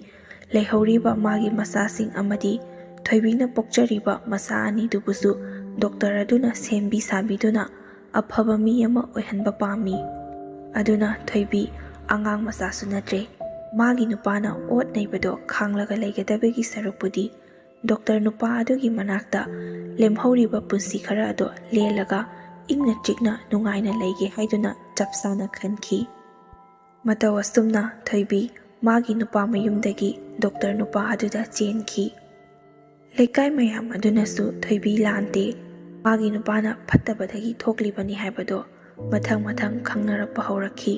ꯂꯩꯍꯧꯔꯤꯕ ꯃꯥꯒꯤ ꯃꯆꯥꯁꯤꯡ ꯑꯃꯗꯤ ꯊꯣꯏꯕꯤꯅ ꯄꯣꯛꯆꯔꯤꯕ ꯃꯆꯥ ꯑꯅꯤꯗꯨꯕꯨꯁꯨ ꯗꯣꯛꯇꯔ ꯑꯗꯨꯅ ꯁꯦꯝꯕꯤ ꯁꯥꯕꯤꯗꯨꯅ ꯑꯐꯕ ꯃꯤ ꯑꯃ ꯑꯣꯏꯍꯟꯕ ꯄꯥꯝꯃꯤ꯫ ꯑꯗꯨꯅ ꯊꯣꯏꯕꯤ ꯑꯉꯥꯡ ꯃꯆꯥꯁꯨ ꯅꯠꯇ꯭ꯔꯦ꯫ ꯃꯥꯒꯤ ꯅꯨꯄꯥꯅ ꯑꯣꯠ ꯅꯩꯕꯗꯣ ꯈꯥꯡꯂꯒ ꯂꯩꯒꯗꯕꯒꯤ ꯁꯔꯨꯛꯄꯨꯗꯤ ꯗꯣꯛꯇꯔ ꯅꯨꯄꯥ ꯑꯗꯨꯒꯤ ꯃꯅꯥꯛꯇ ꯂꯦꯝꯍꯧꯔꯤꯕ ꯄꯨꯟꯁꯤ ꯈꯔ ꯑꯗꯣ ꯂꯦꯜꯂꯒ ꯏꯪꯅ ꯆꯤꯛꯅ ꯅꯨꯡꯉꯥꯏꯅ ꯂꯩꯒꯦ ꯍꯥꯏꯗꯨꯅ ꯆꯞ ꯆꯥꯅ ꯈꯟꯈꯤ꯫ ꯃꯇꯧ ꯑꯁꯨꯝꯅ ꯊꯣꯏꯕꯤ ꯃꯥꯒꯤ ꯅꯨꯄꯥ ꯃꯌꯨꯝꯗꯒꯤ ꯗꯣꯛꯇꯔ ꯅꯨꯄꯥ ꯑꯗꯨꯗ ꯆꯦꯟꯈꯤ꯫ ꯂꯩꯀꯥꯏ ꯃꯌꯥꯝ ꯑꯗꯨꯅꯁꯨ ꯊꯣꯏꯕꯤ ꯂꯥꯟꯗꯦ, ꯃꯥꯒꯤ ꯅꯨꯄꯥꯅ ꯐꯠꯇꯕꯗꯒꯤ ꯊꯣꯛꯂꯤꯕꯅꯤ ꯍꯥꯏꯕꯗꯣ ꯃꯊꯪ ꯃꯊꯪ ꯈꯪꯅꯔꯛꯄ ꯍꯧꯔꯛꯈꯤ꯫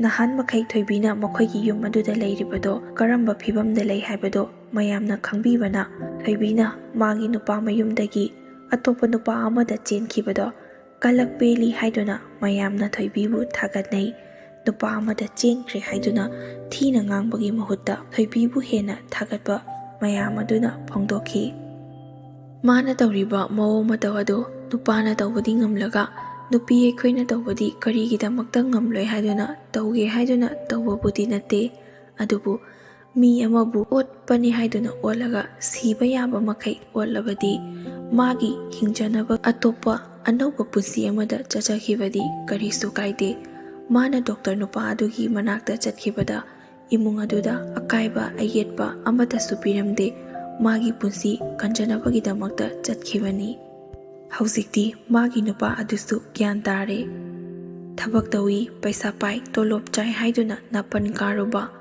ꯅꯍꯥꯟ ꯃꯈꯩ ꯊꯣꯏꯕꯤꯅ ꯃꯈꯣꯏꯒꯤ ꯌꯨꯝ ꯑꯗꯨꯗ ꯂꯩꯔꯤꯕꯗꯣ ꯀꯔꯝꯕ ꯐꯤꯕꯝꯗ ꯂꯩ ꯍꯥꯏꯕꯗꯣ ꯃꯌꯥꯝꯅ ꯈꯪꯕꯤꯕꯅ, ꯊꯣꯏꯕꯤꯅ ꯃꯥꯒꯤ ꯅꯨꯄꯥ ꯃꯌꯨꯝꯗꯒꯤ ꯑꯇꯣꯞꯄ ꯅꯨꯄꯥ ꯑꯃꯗ ꯆꯦꯟꯈꯤꯕꯗꯣ ꯀꯂꯛ ꯄꯦꯜꯂꯤ ꯍꯥꯏꯗꯨꯅ ꯃꯌꯥꯝꯅ ꯊꯣꯏꯕꯤꯕꯨ ꯊꯥꯒꯠꯅꯩ꯫ ꯅꯨꯄꯥ ꯑꯃꯗ ꯆꯦꯟꯈ꯭ꯔꯦ ꯍꯥꯏꯗꯨꯅ ꯊꯤꯅ ꯉꯥꯡꯕꯒꯤ ꯃꯍꯨꯠꯇ ꯊꯣꯏꯕꯤꯕꯨ ꯍꯦꯟꯅ ꯊꯥꯒꯠꯄ ꯃꯌꯥꯝ ꯑꯗꯨꯅ ꯐꯣꯡꯗꯣꯛꯈꯤ꯫ ꯃꯥꯅ ꯇꯧꯔꯤꯕ ꯃꯑꯣꯡ ꯃꯇꯧ ꯑꯗꯨ ꯅꯨꯄꯥꯅ ꯇꯧꯕꯗꯤ ꯉꯝꯂꯒ, ꯅꯨꯄꯤ ꯑꯩꯈꯣꯏꯅ ꯇꯧꯕꯗꯤ ꯀꯔꯤꯒꯤꯗꯃꯛꯇ ꯉꯝꯂꯣꯏ ꯍꯥꯏꯗꯨꯅ ꯇꯧꯒꯦ ꯍꯥꯏꯗꯨꯅ ꯇꯧꯕꯕꯨꯗꯤ ꯅꯠꯇꯦ, ꯑꯗꯨꯕꯨ ꯃꯤ ꯑꯃꯕꯨ ꯑꯣꯠꯄꯅꯤ ꯍꯥꯏꯗꯨꯅ ꯑꯣꯠꯂꯒ ꯁꯤꯕ ꯌꯥꯕ ꯃꯈꯩ ꯑꯣꯠꯂꯕꯗꯤ, ꯃꯥꯒꯤ ꯍꯤꯡꯖꯅꯕ ꯑꯇꯣꯞꯄ ꯑꯅꯧꯕ ꯄꯨꯟꯁꯤ ꯑꯃꯗ ꯆꯠꯆꯈꯤꯕꯗꯤ ꯀꯔꯤꯁꯨ ꯀꯥꯏꯗꯦ꯫ ꯃꯥꯅ ꯗꯣꯛꯇꯔ ꯅꯨꯄꯥ ꯑꯗꯨꯒꯤ ꯃꯅꯥꯛꯇ ꯆꯠꯈꯤꯕꯗ ꯏꯃꯨꯡ ꯑꯗꯨꯗ ꯑꯀꯥꯏꯕ ꯑꯌꯦꯠꯄ ꯑꯃꯠꯇꯁꯨ ꯄꯤꯔꯝꯗꯦ꯫ ꯃꯥꯒꯤ ꯄꯨꯟꯁꯤ ꯀꯟꯖꯅꯕꯒꯤꯗꯃꯛꯇ ꯆꯠꯈꯤꯕꯅꯤ꯫ ꯍꯧꯖꯤꯛꯇꯤ ꯃꯥꯒꯤ ꯅꯨꯄꯥ ꯑꯗꯨꯁꯨ ꯒ꯭ꯌꯥꯟ ꯇꯥꯔꯦ꯫ ꯊꯕꯛ ꯇꯧꯏ, ꯄꯩꯁꯥ ꯄꯥꯏ, ꯇꯣꯂꯣꯞ ꯆꯥꯏ ꯍꯥꯏꯗꯨꯅ ꯅꯥꯄꯟ ꯀꯥꯔꯨꯕ,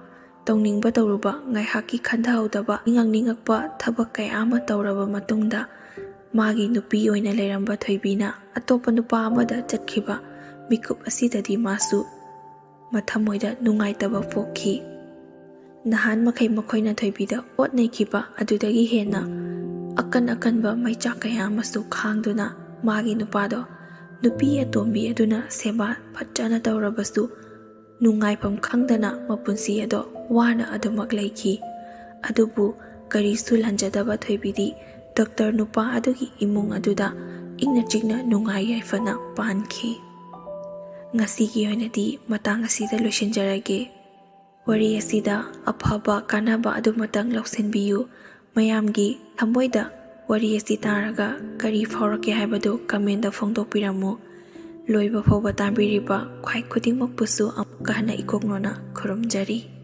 ꯇꯧꯅꯤꯡꯕ ꯇꯧꯔꯨꯕ, ꯉꯥꯏꯍꯥꯛꯀꯤ ꯈꯟꯊꯍꯧꯗꯕ, ꯅꯤꯡꯉꯛ ꯅꯤꯡꯉꯛꯄ ꯊꯕꯛ ꯀꯌꯥ ꯑꯃ ꯇꯧꯔꯕ ꯃꯇꯨꯡꯗ, ꯃꯥꯒꯤ ꯅꯨꯄꯤ ꯑꯣꯏꯅ ꯂꯩꯔꯝꯕ ꯊꯣꯏꯕꯤꯅ ꯑꯇꯣꯞꯄ ꯅꯨꯄꯥ ꯑꯃꯗ ꯆꯠꯈꯤꯕ ꯃꯤꯀꯨꯞ ꯑꯁꯤꯗꯗꯤ ꯃꯥꯁꯨ ꯃꯊꯃꯣꯏꯗ ꯅꯨꯡꯉꯥꯏꯇꯕ ꯄꯣꯛꯈꯤ꯫ ꯅꯍꯥꯟ ꯃꯈꯩ ꯃꯈꯣꯏꯅ ꯊꯣꯏꯕꯤꯗ ꯑꯣꯠ ꯅꯩꯈꯤꯕ ꯑꯗꯨꯗꯒꯤ ꯍꯦꯟꯅ ꯑꯀꯟ ꯑꯀꯟꯕ ꯃꯩꯆꯥꯛ ꯀꯌꯥ ꯑꯃꯁꯨ ꯈꯥꯡꯗꯨꯅ ꯃꯥꯒꯤ ꯅꯨꯄꯥꯗꯣ ꯅꯨꯄꯤ ꯑꯇꯣꯝꯕꯤ ꯑꯗꯨꯅ ꯁꯦꯕꯥ ꯐꯖꯅ ꯇꯧꯔꯕꯁꯨ ꯅꯨꯡꯉꯥꯏꯐꯝ ꯈꯪꯗꯅ ꯃꯄꯨꯟꯁꯤ ꯑꯗꯣ ꯋꯥꯅ ꯑꯗꯨꯃꯛ ꯂꯩꯈꯤ꯫ ꯑꯗꯨꯕꯨ ꯀꯔꯤꯁꯨ ꯂꯥꯟꯖꯗꯕ ꯊꯣꯏꯕꯤꯗꯤ ꯗꯣꯛꯇꯔ ꯅꯨꯄꯥ ꯑꯗꯨꯒꯤ ꯏꯃꯨꯡ ꯑꯗꯨꯗ ꯏꯪꯅ ꯆꯤꯛꯅ ꯅꯨꯡꯉꯥꯏ ꯌꯥꯏꯐꯅ ꯄꯥꯟꯈꯤ꯫ ꯉꯁꯤꯒꯤ ꯑꯣꯏꯅꯗꯤ ꯃꯇꯥꯡ ꯑꯁꯤꯗ ꯂꯣꯏꯁꯤꯟꯖꯔꯒꯦ꯫ ꯋꯥꯔꯤ ꯑꯁꯤꯗ ꯑꯐꯕ ꯀꯥꯟꯅꯕ ꯑꯗꯨꯃꯇꯪ ꯂꯧꯁꯤꯟꯕꯤꯌꯨ꯫ ꯃꯌꯥꯝꯒꯤ ꯊꯃꯣꯏꯗ ꯋꯥꯔꯤ ꯑꯁꯤ ꯇꯥꯔꯒ ꯀꯔꯤ ꯐꯥꯎꯔꯛꯀꯦ ꯍꯥꯏꯕꯗꯨ comment ꯐꯣꯡꯗꯣꯛꯄꯤꯔꯝꯃꯨ꯫ ꯂꯣꯏꯕ ꯐꯥꯎꯕ ꯇꯥꯕꯤꯔꯤꯕ ꯈ꯭ꯋꯥꯏ ꯈꯨꯗꯤꯡꯃꯛꯄꯨꯁꯨ ꯑꯃꯨꯛꯀ ꯍꯟꯅ ꯏꯀꯣꯛꯅꯣꯅ ꯈꯨꯔꯨꯝꯖꯔꯤ꯫